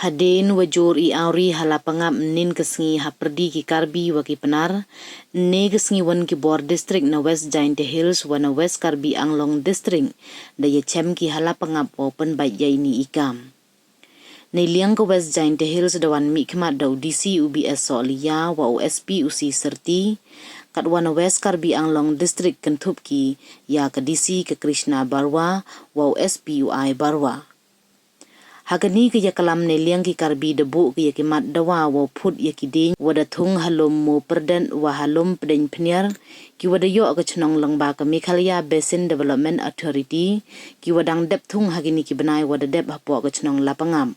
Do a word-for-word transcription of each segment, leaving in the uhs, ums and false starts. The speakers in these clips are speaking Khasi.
Hadien wa jur i awri ha Lapangap ynnin ka sngi ha pyrdi ki Karbi wa ki Pnar, ynne ka sngi wan ki bor district na West Jaintia Hills wa na West Karbi Anglong District da yachem ki ha Lapangap wow pynbait ya ini i kam. Nei liang ka West Jaintia Hills da wan mihkhmat da u D C u B S Sohliya wa u S P u C Syrti, kat wa na West Karbi Anglong District kynthup ki ya ka D C ka Krishna Barua wa u S P u I Barua. Ha kani ka yakylam nei liang ki Karbi da buh ki ya ki mat dawa wow phut ya ki dieng wa da thung ha lum Mowpyrdet wa ha lum Pdeng Pniar, ki wa da yoh ka chnong lyngba ka Meghalaya Basin Development Authority, ki wa dang dep thung ha kini ki bnai wa da dep hapoh ka chnong Lapangap.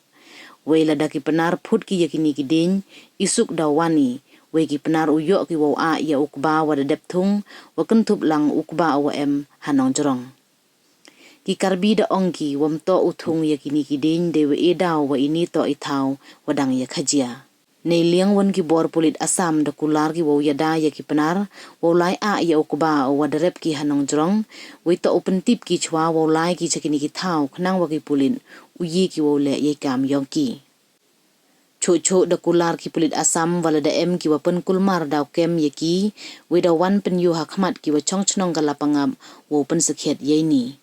Wei lada ki Pnar phut ki ya kini ki dieng, i suk da wan i, wei ki Pnar u yoh ki wow ah ya u kba wa da dep thung, wa kynthup lang u kba u wa em ha nongjrong. Ki Karbi da ong ki, wam toh u thung ya kini ki dieng dei wa e daw wa ini toh i thaw wa dang ya khajia. Nei liang wan ki bor pulit Assam da kular ki wow yada ya ki Pnar wow lai ah ya u kba u wa da rep ki ha nongjrong, wei toh u pyntip ki chwa wow lai ki cha kini ki thaw khnang wa ki pulit u ye ki wow leh ya i kam yong ki. Chuh chuh da kular ki pulit Assam wa lada em ki wa pynkulmar daw kem ya ki, wei da wan pynyu ha khmat ki wa chong chnong ka Lapangap wow pynsakhiat ya ini.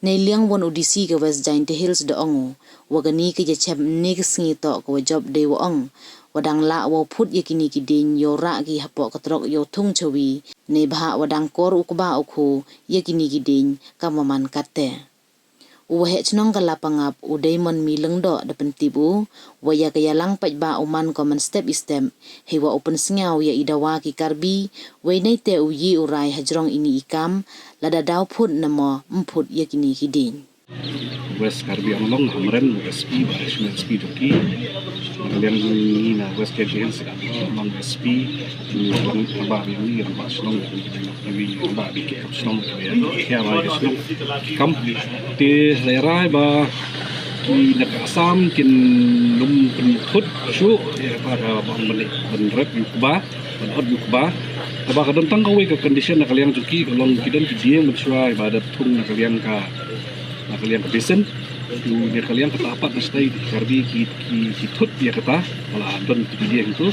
Nei liang wan u D C ka West Jaintia Hills da ong u, wa kani ka yachem ynne ka sngi toh ka wa jop dei wa ong, wa dang lah wow phut ya kini ki dieng yow rah ki hapoh ka trok yow thung chawi, nei bha wa dang kor u kba u khu ya kini ki dieng kam wa man katte. U waheh chnong ka Lapangap u Daimon Mi Lyngdoh da pyntip u, wa ya ka yalang paidbah u man ko man step i step, hei wa u pynsngaw ya i dawa ki Karbi, wei nei te u ye u rai hajrong ini i kam, lada daw phut na mo mphut ya kini ki dieng. West Karbi Anglong, Hamren, S P, Additional S P Doki, Liang ni na West Jaintia Hills, Liang S P, Liang Liang Ba Liang ni Liang Ba Shnong, Liang Ba Liang Ba Shnong, Liang Ba Liang Shnong, Kam, te lerai ba ki na ka Assam kin lum pynthut shu, eh, ba ka bang balik ban rep yu kba, ban ot yu kba. Ba ka don tang kawei ka condition na ka liang jong ki, ka long ki don ki dieng ban shuwa ba da thung na ka liang ka, na ka liang ka basin. Yu na ka liang ka tapat na stai Karbi ki, ki, ki thut ya kata, wala don ki dieng tu.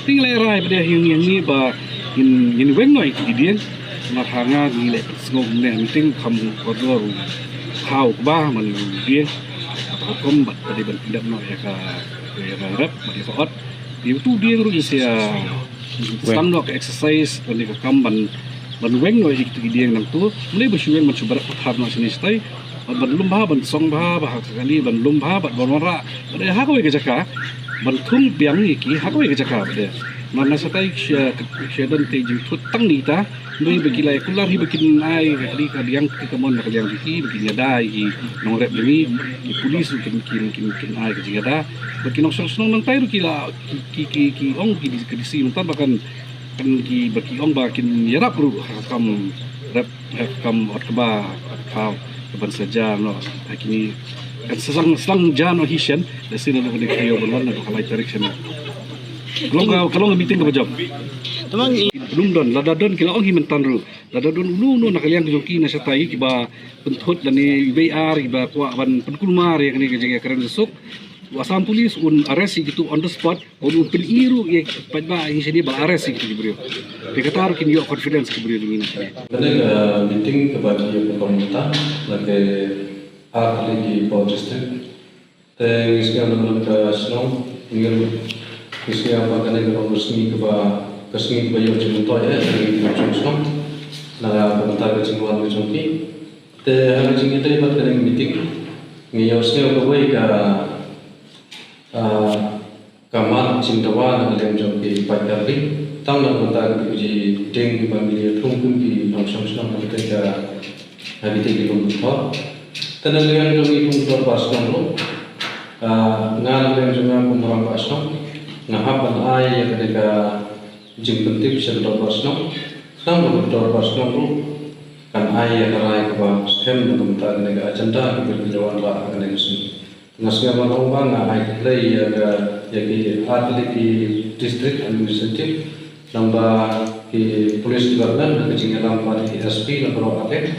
Ting lerai ba dia hiung yang ni ba in, in weng noi ki dieng. Mar hanga ni le sngom ne meeting kam koridor. Hau ba man dieng. Apa kom bat padi ban tindak no ya ka, ya ka rep, ban ya ka ot. Yu tu dieng ru sia stang no ka exercise, ban ya ka kam ban, ban weng no ya ki dieng nang tu. Mule ba shu weng ban shu barak pathar no sini stai. Ban, ban lum bha, ban song bha, ba ha ka kali, ban lum bha, ban, ban wanrah. Ban ha kawei ka jaka, ban thung biang ya ki, ha kawei ka jaka, ba de. Mar na satai sia, sia don te jingthut tang ni ta, nui ba ki lai kular hi ba kin ai, ka kali ka liang, ki ka mon na ka liang ki, ba kin yada ki, nongrep ni, ki polis kin, kin, kin, kin ai ka jingada. Ba ki nongsong shnong nang tai ru ki la, ki, ki, ki, ki ong ki di, ki D C nang ta ba kan, kan ki, ba ki ong ba kin yarap ru, ha kam rep, ha kam ot kba, ha ka ban sa ja no, ha kini, kan sa sang, sang ja no hi shen, da sin na ka ni ka yo ban wan na ka lai tarik shen. Ka long ka, ka long ka meeting ka ba jop. Tamang i- Lum don, lada don ki la ong hi myntan ru. Lada don ulu no na ka liang jong ki na shatai ki ba pynthut lane i B R ki ba kwah ban pynkulmar ya kane ka jingïakren suk. Wa Assam Police un arrest ïa kitu on the spot, un, un pyni ruh ïa paidbah ïa shane ba arrest ïa kitu ki briew. Te kata ruh kin ïoh confidence ki briew jong ngi na shane. Kane ka meeting kaba ki ïa perform mynta na ka ar tylli ki por district. Te ngi sngew namar ka shnong, ngi ruh ngi sngew ba kane ka long ka sngi kaba, ka sngi kaba ïoh jingmyntoi eh, ngi ki nongshong shnong na ka bynta ka jingwan ka jong ki. Te ha ka jingïadei bad kane ka meeting, ngi ïohsngew kawei ka, ah, ka mat jingdawa na ka liang jong ki paid Karbi, tang na ka bynta ka jingdeng kiba ngi ïa thung kum ki nongshong shnong ha kata ka, ha kata ki lum thor. Te na ka liang jong i thung thor ba shnong ruh, ah, nga na ka liang jong nga kum rangbah shnong, nga hap ban ai ïa kane ka jingpyntip sha ka dorbar shnong, tang ba ka dorbar shnong ruh kan ai ïa ka rai kaba skhem na ka bynta kane ka agenda kaba ngi la wanrah ha kane ka sngi. Nga sngew ban ong ba nga ai khublei ïa ka, ïa ki ar tylli ki district administrative, nangba ki police department, na ka jingïalam bad ki S P na baroh artylli.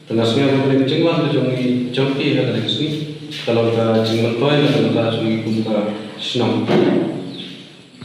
Te nga sngew ban khublei ka jingwan ka jong ngi, jong ki ha kane ka sngi. Ka long ka jingmyntoi na ka bynta jong ngi kum ka shnong.